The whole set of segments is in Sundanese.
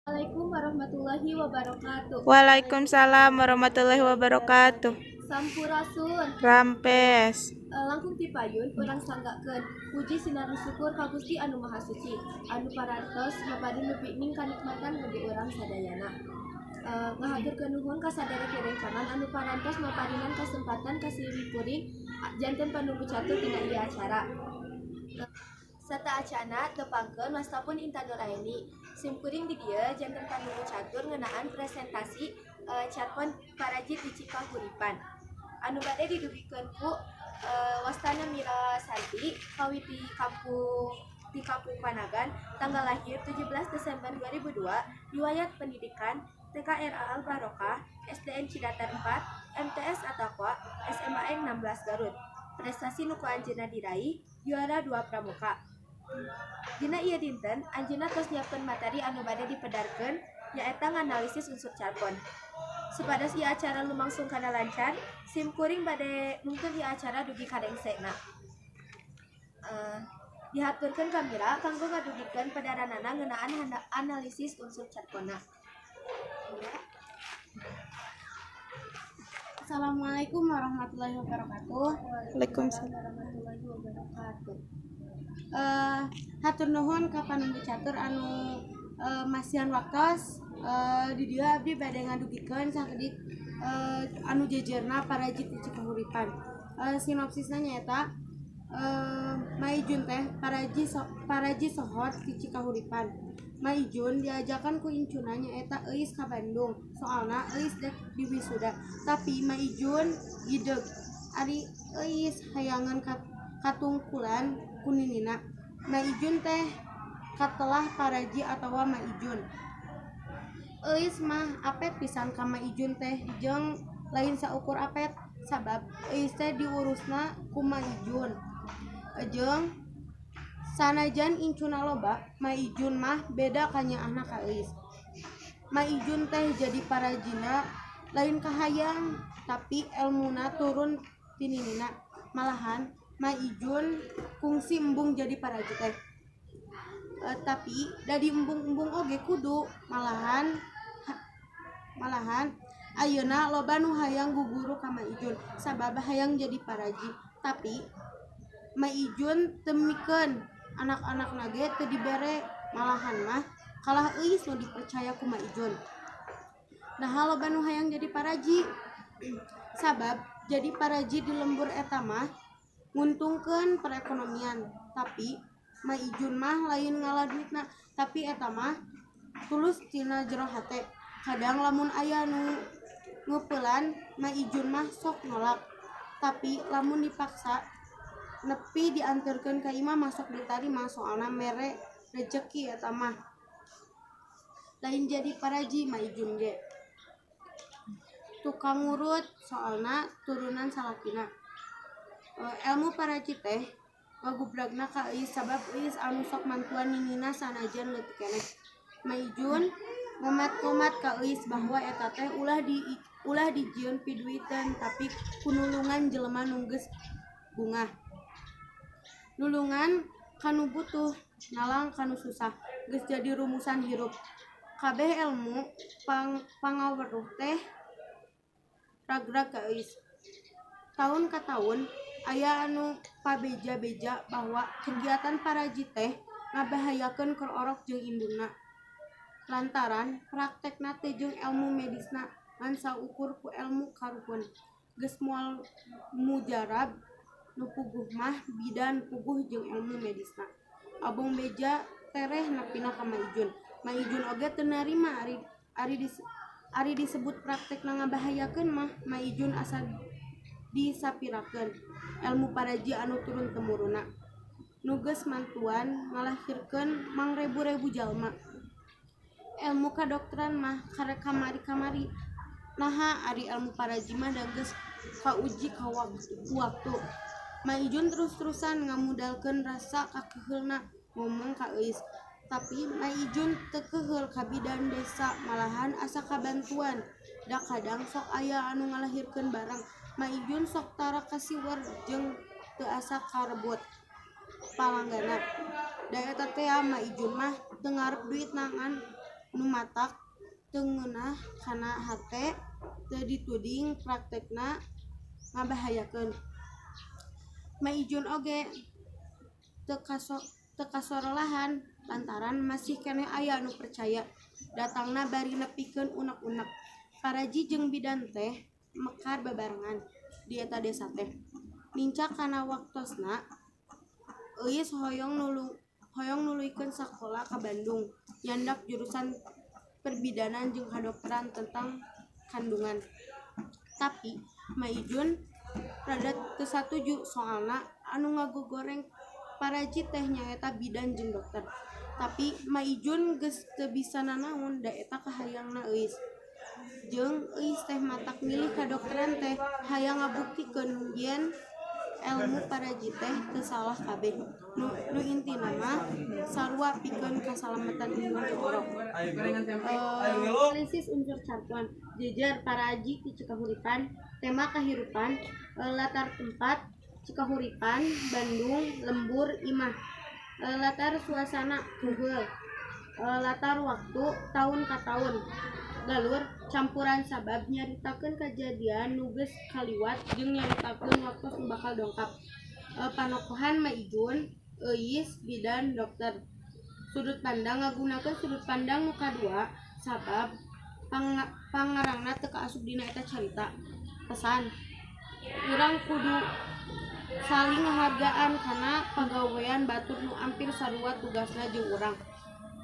Assalamualaikum warahmatullahi wabarakatuh. Waalaikumsalam warahmatullahi wabarakatuh. Sampurasun. Rampes. Langkung ti payun urang sanggakeun puji sinareng syukur ka Gusti anu Maha Suci anu parantos maparin nepi kanikmatan bagi urang sadayana. Ngahaturkeun nuhun ka sadaya rerencangan anu parantos maparinan kesempatan ka simkuring janten panumbu catur dina ieu acara. Sataacana tepangkeun wasta pun Intan Nuraini. Simkuring di dieu janten panumbu catur ngeunaan presentasi carpon Paraji di Cikahuripan. Anu bade didugikeun ku wastana Mira Santi, kawit di kampung Panagan, tanggal lahir 17 Desember 2002, riwayat pendidikan TKRA Al Barokah, SDN Cidatar 4, MTS At-Taqwa, SMAN 16 Garut. Prestasi nu ku anjeunna diraih juara 2 pramuka. Dina ieu dinten anjeunna tos nyiapkeun materi anu bade dipedarkeun, nyaeta nganalisis unsur carpon. Supados ieu acara lumangsung kana lancar, sim kuring bade nungtun ieu acara dugi ka rengsena. Dihaturkeun ka Mira kanggo ngadugikeun pedaranana ngeunaan analisis unsur carponna. Mira. Assalamualaikum warahmatullahi wabarakatuh. Waalaikumsalam. Warahmatullahi wabarakatuh. Hatur nuhun ka panumbu catur anu masihan waktos. Di dieu abdi bade ngadugikeun sakedik anu jejerna Paraji ti Cikahuripan. Sinopsisna nyaeta Maijun teh paraji sohor ti Cikahuripan. Maijun diajakan ku incuna, nyaeta Euis, ka Bandung, soalna Euis dek diwisuda, tapi Maijun gideg ari Euis hayangeun katungkulan ku ninina. Maijun teh katelah paraji atawa Maijun. Euis mah apet pisan ka Maijun teh, jeung lain saukur apet, sabab Euis teh diurusna ku Maijun. Jeung sanajan incuna loba, Maijun mah beda kanyaahna ka Euis. Maijun teh jadi parajina lain kahayang, tapi elmuna turun ti ninina. Malahan Maijun kungsi embung jadi paraji teh. Tapi da diembung-embung oge kudu. Malahan ayeuna loba nu hayang guguru ka Maijun sabab hayang jadi paraji, tapi Maijun teu mikeun, anak-anakna ge teu dibere, malahan mah kalah Euis nu dipercaya ku Maijun. Naha loba nu hayang jadi paraji? Sabab jadi paraji di lembur eta mah nguntungkeun perekonomian, tapi Maijun mah lain ngala duitna, tapi eta mah tulus tina jero hate. Kadang lamun aya nu ngeupelan, Maijun mah sok nolak, tapi lamun dipaksa nepi dianterkeun ka imah mah sok ditarima, soalna mere rejeki eta mah. Lain jadi paraji, Maijun ge tukang ngurut, soalna turunan salakina. Elmu paraji teh ngagubragna ka Euis, sabab Euis anu sok mantuan ninina sanajan leutik keneh. Maijun ngomat-ngomat ka Euis bahwa eta teh ulah dijieun piduiteun, tapi ku nulungan jelema nu geus bungah. Nulungan ka nu butuh, nalang ka nu susah, geus jadi rumusan hirup. Kabeh elmu pangaweruh teh ragrag ka Euis. Taun ka taun aya anu pabeja-beja bahwa kegiatan paraji teh ngabahayakeun keur orok jeung indungna, lantaran praktekna teh jeung elmu medisna ngan saukur ku elmu karuhun. Geus moal mujarab, nu puguh mah bidan puguh jeung elmu medisna. Abong beja tereh nepina ka Maijun. Maijun oge teu narima ari disebut praktekna ngabahayakeun mah. Maijun asa disapirakeun elmu paraji anu turun temuruna nu geus mantuan ngalahirkeun mangrebu-rebu jalma. Elmu kadokteran mah karek kamari-kamari, naha ari elmu paraji mah da geus kauji ku waktu. Maijun terus-terusan ngamudalkeun rasa kakeheulna ngomong ka Euis, tapi Maijun teu keheul ka bidan desa, malahan asa kabantuan, da kadang sok aya anu ngalahirkeun bareng. Maijun sok tara kasiwer jeung teu asa karebut palanggana. Da eta tea Maijun mah teu ngarep duitna, ngan Nu matak teu ngeunah kana hate, teu dituding praktekna ngabahayakeun. Maijun oge teu kasorolahan lantaran masih keneh aya nu percaya datangna bari nepikeun unek-unek. Paraji jeung bidan teh mekar babarengan di eta desa teh. Nincak kana waktosna Euis hoyong nuluykeun sakola ka Bandung nyandak jurusan perbidanan jeung kadokteran tentang kandungan. Tapi Maijun rada teu satuju soalna anu ngagogoreng paraji teh nyaeta bidan jeung dokter. Tapi Maijun geus teu bisa nanaon da eta kahayangna Euis. Jeung Euis teh matak milih kadokteran teh hayang ngabuktikeun yen elmu paraji teh teu salah kabeh. Nu intina mah sarua pikeun kasalametan indung jeung orok. Analisis unsur carpon, jejer paraji ti Cikahuripan, tema kahirupan, latar tempat Cikahuripan, Bandung, lembur, imah, latar suasana keuheul, latar waktu tahun ka tahun, galur campuran sabab nyaritakeun kajadian nu geus kaliwat jeung nyaritakeun waktos nu bakal dongkap. Panokohan Maijun, Euis, bidan, dokter. Sudut pandang ngagunakeun sudut pandang nu kadua sabab pangarangna teu kaasup dina eta carita. Pesan, urang kudu saling ngahargaan kana pagawean batur nu ampir sarua tugasna jeung urang.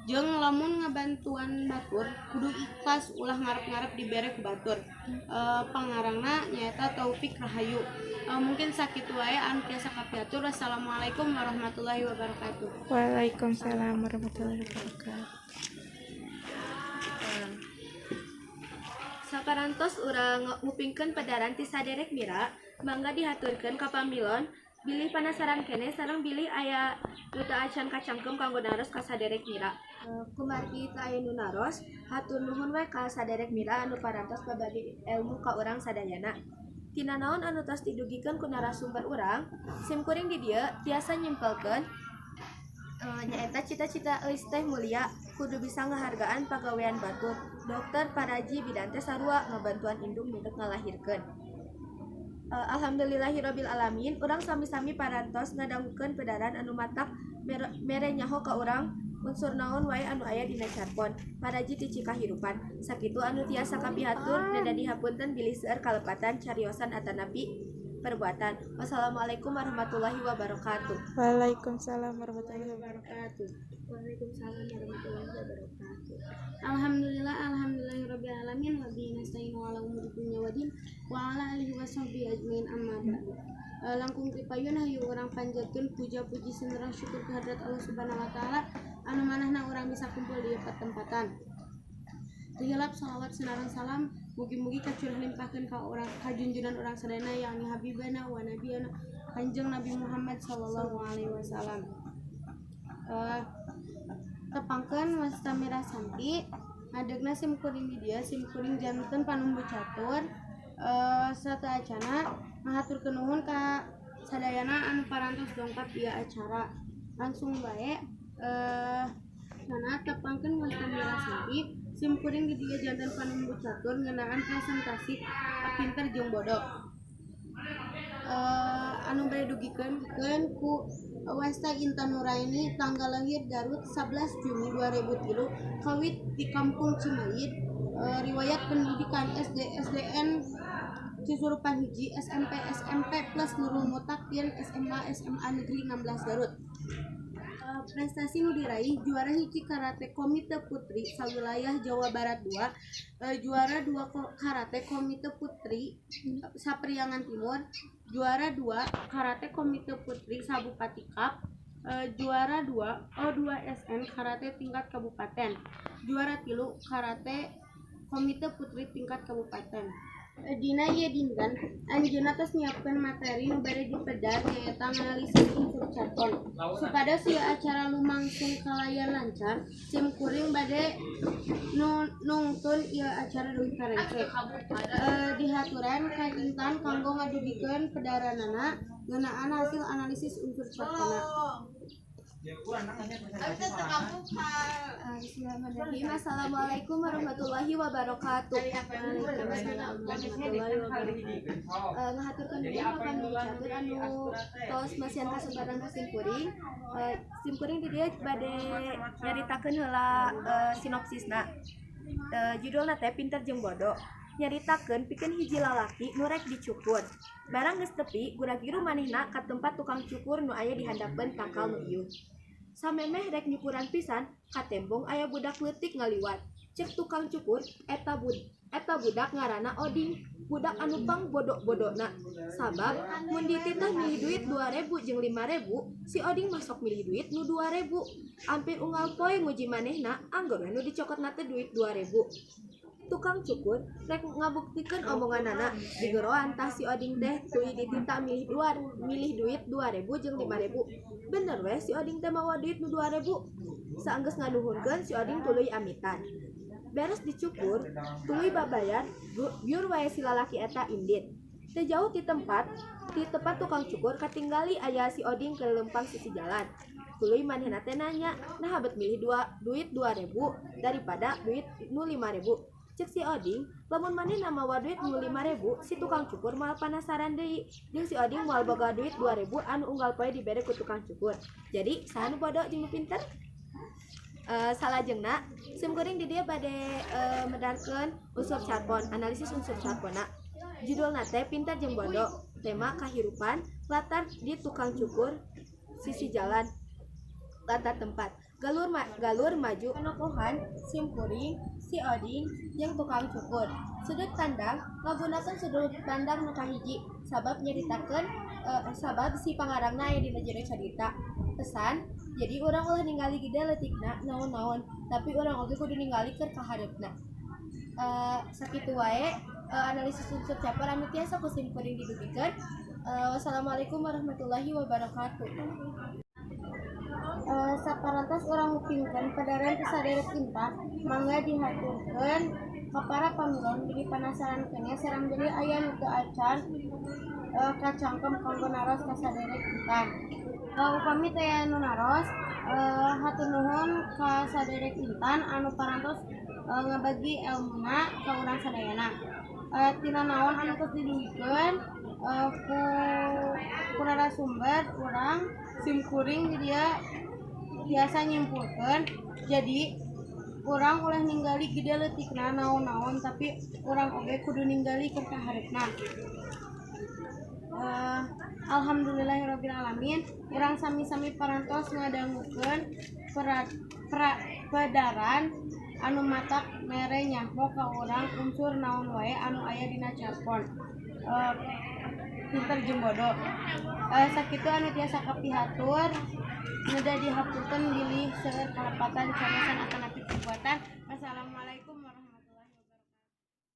Jeung lamun ngabantuan batur kudu ikhlas ulah ngarep-ngarep dibere ku batur. Pangarangna nyaeta Taufik Rahayu. Mungkin sakitu wae anu tiasa kapiatur. Wassalamualaikum warahmatullahi wabarakatuh. Waalaikumsalam warahmatullahi wabarakatuh. Saparantos urang ngupingkeun pedaran ti saderek mira, mangga dihaturkeun ka pamilon bilih panasaran keneh sareng bilih aya nu teu acan kacangkem kanggo naros ka saderek mira. Kumargi teu aya nu naros, hatur nuhun we ka saderek mira anu parantos babagi ilmu ka urang sadayana. Tina naon anu tos didugikeun ku narasumber urang, sim kuring di dieu tiasa nyimpelkeun nyaeta cita-cita Euis teh mulia, kudu bisa ngahargaan pagawean batur. Dokter paraji bidan teh sarua ngabantuan indung nu dek ngalahirkeun. Alhamdulillahirabbil alamin, urang sami-sami parantos ngadangukeun pedaran anu matak mere nyaho ka urang unsur naon wae anu aya dina carpon paraji ti Cikahirupan. Sakitu anu tiasa kapihatur dada dihapunten bilih seueur kalepatan cariosan atanapi perbuatan. Wassalamualaikum warahmatullahi wabarakatuh. Waalaikumsalam warahmatullahi wabarakatuh. Waalaikumsalam warahmatullahi wabarakatuh. Alhamdulillah, alhamdulillahirabbil alamin wa bihi nasta'inu ala umuri dunya waddin wa ala alihi wasahbihi ajmain amma ba'du. Langkung tripayun hayu urang panjatkeun puja-puji sinareng syukur kehadrat Allah Subhanahu wa taala anu manahna urang bisa kumpul di patempatan. Teu hilap shalawat sinareng salam mugi-mugi kacurah limpahkeun ka urang kajunjunan urang sadayana yakni habibana wa nabiyana Kanjeng Nabi Muhammad sallallahu alaihi wasallam. Tepangkeun wasta mirasanti ngadegna sim kuring di dieu sim kuring janten panumbu catur. Sateuacana ngahaturkeun nuhun ka sadayana anu parantos dongkap ieu acara. Langsung bae sana tepangkeun wasta mirasanti sim kuring di dieu janten panumbu catur ngeunaan presentasi pinter jeung bodoh. Anu bade dugikeun ku wasta Intan Nuraini tanggal lahir Garut 11 Juni 2003 kawit di Kampung Cimayit. Riwayat pendidikan SD SDN Cisurupan hiji, SMP SMP plus Nurul Mutakin, SMA SMA Negeri 16 Garut. Prestasi nu diraih juara hiji karate komite putri sawilayah Jawa Barat 2, juara 2 karate komite putri Sapriangan Timur, juara 2 karate komite putri Sabupati Cup, juara 2 O2SN karate tingkat kabupaten, juara 3 karate komite putri tingkat kabupaten. Dina ieu dinten anjeunna tos nyiapkeun materi nu bade dipedar nyaeta analisis unsur carpon. Supados ieu acara lumangsung kalayan lancar, sim kuring bade nungtun ieu acara dugi ka rengse. Dihaturan ka Intan kanggo ngadugikeun pedaranana ngeunaan hasil analisis unsur carponna. Bismillahirrahmanirrahim. Assalamualaikum warahmatullahi wabarakatuh. Waalaikumsalam warahmatullahi wabarakatuh. Ngahaturkeun nuhun ka pandu catur anu tos masihan kasempatan ka sim kuring. Sim kuring di dieu bade nyaritakeun heula sinopsisna. Judulna teh Pinter jeung Bodo. Nyaritakeun pikeun hiji lalaki nu rek dicukur. Barang geus tepi, gura-giru manehna ka tempat tukang cukur nu aya di handapeun tangkal nu ieu. Samemeh rek nyukuran pisan, katembong aya budak leutik ngaliwat. Cek tukang cukur, eta budak ngaranna Oding, budak anu pang bodo-bodona. Sabab mun dititah milih duit 2000 jeung 5000, si Oding mah sok milih duit nu 2000. Ampir unggal poe nguji manehna, angger we nu dicokotna teh duit 2000. Tukang cukur rek ngabuktikeun omonganana, digeroan tah si Oding teh tuluy dititah milih duit 2000 jeung 5000. Bener we si Oding teh mawa duit nu 2000. Saenggeus nganuhunkeun, si Oding tuluy amitan. Beres dicukur, tuluy babayar, biur wae si lalaki eta indit. Teu jauh ti tempat tukang cukur katinggali aya si Oding keur leumpang sisi jalan. Tuluy manehna teh nanya, "Naha bet milih duit 2000 daripada duit nu 5000?" Cek si Oding, lamun manehna mawa duit nu 5000, si tukang cukur moal panasaran deui. Jeung si Oding moal boga duit 2000 anu unggal poe dibere ku tukang cukur. Jadi, saha nu bodo jeung nu pinter? Salajengna, sim kuring di dieu bade medarkeun unsur carpon, analisis unsur carponna. Judulna teh Pinter jeung Bodo, tema kahirupan, latar di tukang cukur, sisi jalan, latar tempat. Galur maju penokohan sim kuring, si Oding, jeung tukang cukur. Sudut pandang ngagunakeun sudut pandang nu kahiji sabab nyaritakeun sabab si pangarangna aya dina jero carita. Pesan, jadi urang ulah ningali gede leutikna naon-naon, tapi urang oge kudu ningali keur kahareupna. Sakitu wae analisis unsur caper anu tiasa ku sim kuring didugikeun. Wassalamualaikum warahmatullahi wabarakatuh. Saparantos urang ngupingkeun pedaran ti saderek Intan, mangga dihaturkeun ka para pamilon bilih panasaran keneh sareng bilih aya nu teu acan kacangkem kanggo naros ka saderek Intan. Upami teu aya nu naros, hatur nuhun ka saderek Intan anu parantos ngabagi elmuna ka urang sadayana. Tina naon anu tos didugikeun ku narasumber urang, sim kuring di dieu tiasa nyimpulkeun, jadi urang ulah ningali gede leutikna naon-naon, tapi urang oge kudu ningali keur kahareupna. Alhamdulillahirabbil alamin, urang sami-sami parantos ngadangukeun pedaran anu matak mere nyaho ka urang unsur naon wae anu aya dina carpon Pinter jeung Bodo. Sakitu anu tiasa kapihatur, mudah dihapunten bilih seueur kalepatan, camesan atanapi perbuatan. Wassalamualaikum warahmatullahi.